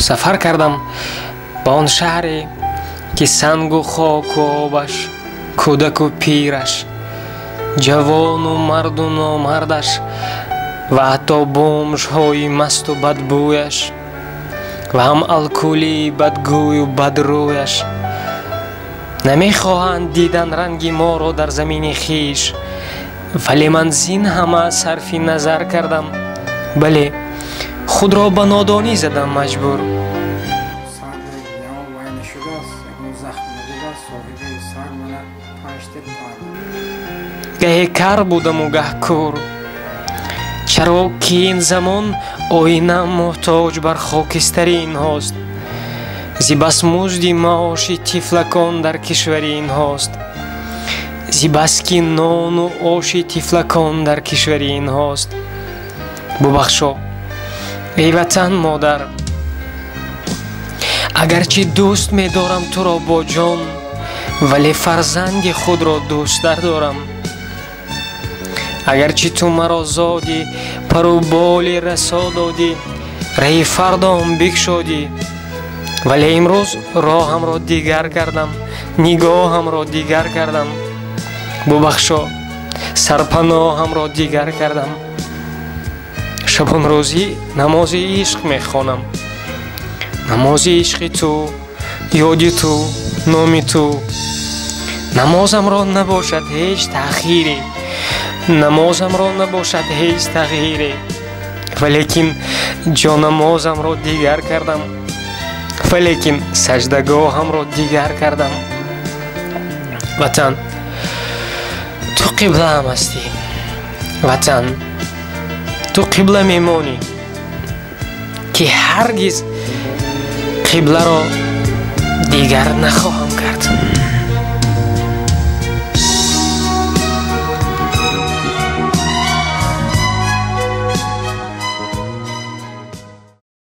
Сафар кардам ба он шаҳре, ки сангу хоку обаш, кӯдаку пираш, ҷавону марду номардаш ва ҳатто бомжҳои масту бадбӯяш ва ҳам алкулии бадгӯю бадрӯяш намехоҳанд дидан ранги моро дар замини хиш. Вале ман зин ҳама сарфи назар кардам, бале, худро ба нодонӣ задам маҷбур. Гаҳе кар будаму гаҳ кӯр, чаро ки ин замон оина муҳтоҷ бар хокистари инҳост, зи бас музди маоши тифлакон дар кишвари инҳост, зи бас ки нону оши тифлакон дар кишвари инҳост. Бубахшо, эй ватан модар, агарчи дӯст медорам туро бо ҷон, вале фарзанди худро дӯсттар дорам. Агарчи ту маро зодӣ, пару боли расо додӣ, раҳи фардом бикшодӣ, вале имрӯз роҳамро дигар кардам, нигоҳамро дигар кардам. Бубахшо, сарпаноҳамро дигар кардам. Шабонрӯзӣ намози ишқ мехонам, намози ишқи ту, ёди ту, номи ту. Намозамро набошад ҳеҷ таъхире, намозамро набошад ҳеҷ тағйире, валекин ҷонамозамро дигар кардам, валекин саҷдагоҳамро дигар кардам. Ватан, ту қиблаам ҳастӣ, ватан, ту қибла мемонӣ, ки ҳаргиз қибларо дигар нахоҳам кард.